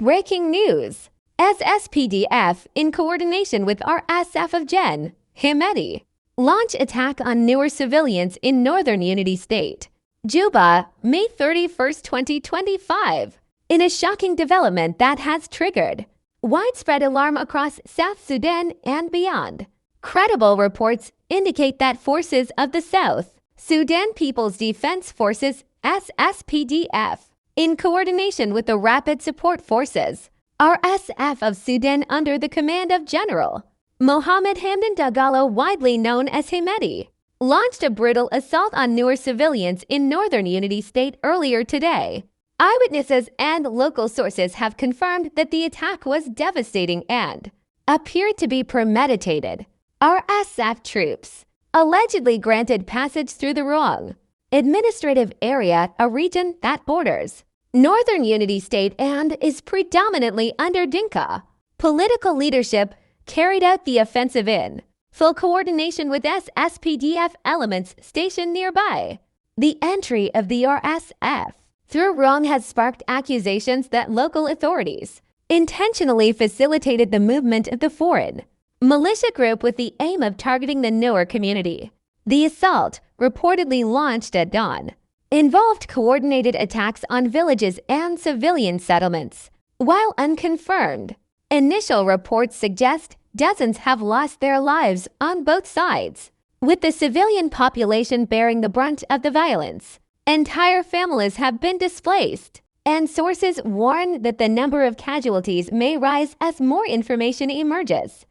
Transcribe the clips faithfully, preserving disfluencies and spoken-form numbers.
Breaking news. S S P D F, in coordination with R S F of Jen Hemedti, launch attack on Nuer civilians in northern Unity State. Juba, May thirty-first, twenty twenty-five. In a shocking development that has triggered widespread alarm across South Sudan and beyond, credible reports indicate that forces of the South Sudan People's Defense Forces, S S P D F, in coordination with the Rapid Support Forces, R S F of Sudan under the command of General Mohammed Hamdan Dagalo, widely known as Hemedti, launched a brutal assault on Nuer civilians in northern Unity State earlier today. Eyewitnesses and local sources have confirmed that the attack was devastating and appeared to be premeditated. R S F troops allegedly granted passage through the Ruang administrative area, a region that borders northern Unity State and is predominantly under Dinka political leadership, carried out the offensive in full coordination with S S P D F elements stationed nearby. The entry of the R S F through Ruang has sparked accusations that local authorities intentionally facilitated the movement of the foreign militia group with the aim of targeting the Nuer community. The assault, reportedly launched at dawn, involved coordinated attacks on villages and civilian settlements. While unconfirmed, initial reports suggest dozens have lost their lives on both sides, with the civilian population bearing the brunt of the violence. Entire families have been displaced, and sources warn that the number of casualties may rise as more information emerges.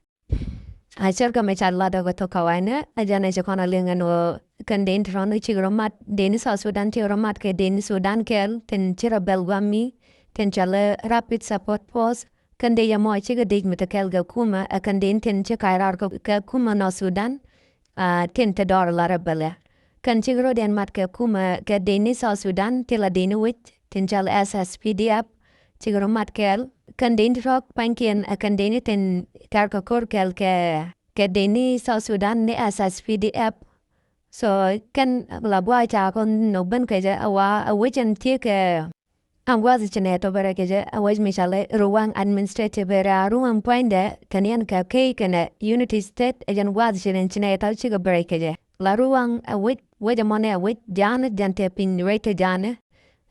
A cärkɛ mɛ ca lat ɛ kɛ thok kɛ wa̱i̱nɛ, a jɛn ɛ ci kɔn a liŋ ɛn ɣöö kɛn deni ti rɔ̱n ɛ cikɛ rɔ mat, deni South Sudan cikɛ rɔ mat kɛ deni Sudan kɛɛl, tin ci rɔ bɛl gua̱a̱th mi, tin cɔalɛ Rapid Support Force, kɛn dec ɛmɔ cikɛ dec mi te kɛɛl kɛ kumɛ, ɛ kɛn deni tin ci ka̱c raar kɛ, kɛ kumɛ North Sudan, a, tin te dɔɔr ɛ la rɔ bɛl ɛ. Kɛn cikɛ rɔ diɛn mat kɛ kumɛ, kɛ deni South Sudan, ti la deni wec, tin cɔal S S P D F, cikɛ rɔ mat kɛɛl, kɛn deni ti rɔ̱k pa̱nykiɛn, ɛ kɛn deni tin tɛr kɛ ko̱r kɛɛl kɛ, kɛ deni South Sudan ni S S P D F. So, kɛn la buay ca kɔn nɔ ben kɛ jɛ, a wa, a wec ɛn ti kɛ, ɛn gua̱th ci nɛ tɔ bɛ rɛy kɛ jɛ, a wec mi cɔalɛ Ruang Administrative Area, Ruang puɔ̱nydɛ, kɛn yɛn kɛ key kɛnɛ Unity State, ɛ jɛn gua̱th ci nɛ, ci nɛ tɔ cikɛ bɛ rɛy kɛ jɛ. La Ruang, a wec, wec ɛmɔ nɛ, a wec Ja̱a̱ŋ, jɛn te piny rɛy te Ja̱a̱ŋ.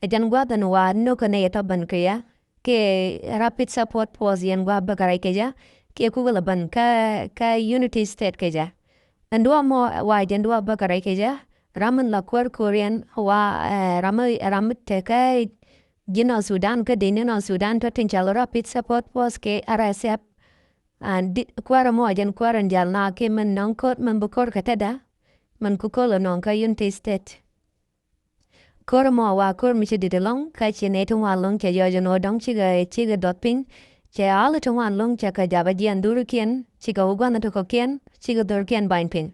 Ɛ jɛn gua̱th ɛn wa nɔ kɛ nɛ tɔ ben kɛ jɛ, kɛ Rapid Support Force yɛn gua̱th bä kɛ rɛy kɛ jɛ, kɛ kukɛ la ben kä, kä Unity State kɛ jɛ. Ɛn duɔ̱ɔ̱p mɔ wa jɛn duɔ̱ɔ̱p bä kɛ rɛy kɛ jɛ, ram in la kuäär ko̱riɛn wa, ɛ, ram, ram te kä ji̱ North Sudan, kä deni North Sudan tɔ tin cɔal Rapid Support Force kɛ R S F. Ɛn di, kuäär mɔ jɛn kuäär in diaal na kɛ min nɔŋ ko̱r, min bi ko̱r kɛ tetdä, min ku ko̱r la nɔŋ kä Unity State. Ko̱r mɔ wa ko̱r mi ci di̱t ɛlɔ̱ŋ, kä ci nɛy ti ŋuan ɛlɔ̱ŋ cɛ yɔc ɛn ɣöö dɔ̱ŋ cikɛ, cikɛ duɔth piny. Cɛ al ti ŋuan ɛlɔ̱ŋ cɛ kɛ ja̱p a jiɛn dhurikiɛn, cikɛ wä gua̱n ti kɔ̱kiɛn, cikɛ dhurkiɛn ba̱ny piny.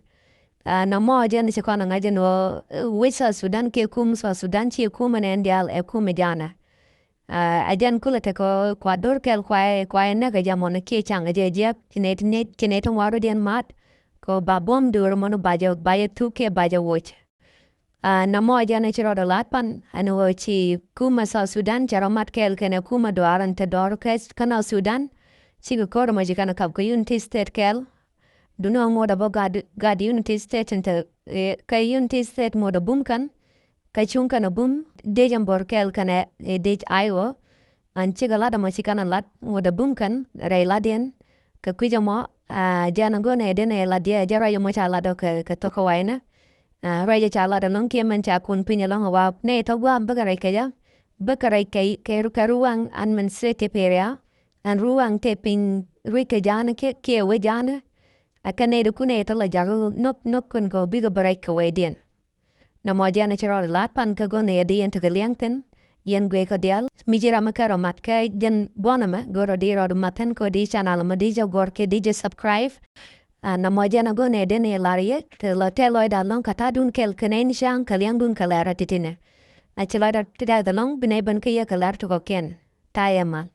A, nɔmɔ jɛn ci kɔn a ŋa̱c ɛn ɣöö, ɛ, wec South Sudan kiɛ kum South Sudan ciɛ kum ɛn ɛn diaal, ɛ kum ɛ Ja̱a̱ŋ. A, ɛ jɛn kulɛ tekɛ kua dhur kɛl kua, kua näk ɛ jɛ mɔnɔ kiɛ caŋ ɛ jɛ jiɛk, ci nɛy ti, ci nɛy ti ŋuan rɔ̱diɛn mat, kɛ ba buɔ̱m duur mɔnɔ ba jɛ, ba jɛ thuk kiɛ ba jɛ woc. A, nɔmɔ jɛn ci rɔɔdɛ lat pan ɛn ɣöö ci kumɛ South Sudan cɛ rɔ mat kɛɛl kɛnɛ kumɛ duaar ɛn te dɔɔr kä, kä North Sudan. Cikɛ ko̱r mɔ ci kɛn kap kä Unity State kɛɛl. Duŋni ɣöö ŋotdɛ bä gat, gat Unity State ɛn te, ɛ, kä Unity State ŋotdɛ bum kɛn. Kä cuŋ kɛn ɛ bum dec ɛn bo̱r kɛɛl kɛnɛ, ɛ, dec Iowa. Ɛn cikɛ lat ɛmɔ ci kɛn ɛ lat ŋotdɛ bum kɛn rɛy latdiɛn. Kɛ kui̱c ɛmɔ, a, jɛn ɛ go̱n ɛ den ɛ lat diɛ, jɛ ruac ɛmɔ ca lat ɔ kɛ, kɛ thok kɛ wa̱i̱nɛ. A, ruac ɛ ca lat ɛlɔ̱ŋ kiɛ mɛn ca kun piny ɛlɔ̱ŋ ɛ wa nɛy tɔ gua̱a̱m bäkɛ rɛy kɛ jɛ. Bäkɛ rɛy kɛ, kɛ, kɛ Ruang Administrative Area. Ɛn Ruang te piny ruec kɛ Ja̱a̱ŋ kiɛ, kiɛ wec Ja̱a̱ŋ. Ɛ kɛ nɛy ti kun ɛ tɔ la jak nhök, nhök kun kɛ bikɛ bä rɛc kɛ wecdiɛn. Nɔmɔ jɛn ci rɔɔdɛ lat pan kä go̱n ɛ di yɛn tekɛ liɛŋ thi̱n, yɛn guic kɔ diaal. Mi ci ram mi kɛ rɔ mat kä jɛn buɔ̱n ɛmɛ, go̱rɔ di rɔɔdɛ mat thi̱n kɔ di channel ɛmɛ di jɛ gɔ̱r kiɛ di jɛ subscribe. A, nɔmɔ jɛn a go̱n ɛ den ɛ lar yɛ, te lɔ tɛ lɔcdä ɛlɔ̱ŋ kä ta̱a̱dun kɛl kɛ nɛy ni cäŋ kɛ liɛŋdun kɛ lɛr a ti̱ti̱nɛ. A ci lɔcdä ti däth ɛlɔ̱ŋ, bi nɛy ben kä yɛ kɛ lɛr ti kɔ̱kiɛn. Ta̱yɛ mal.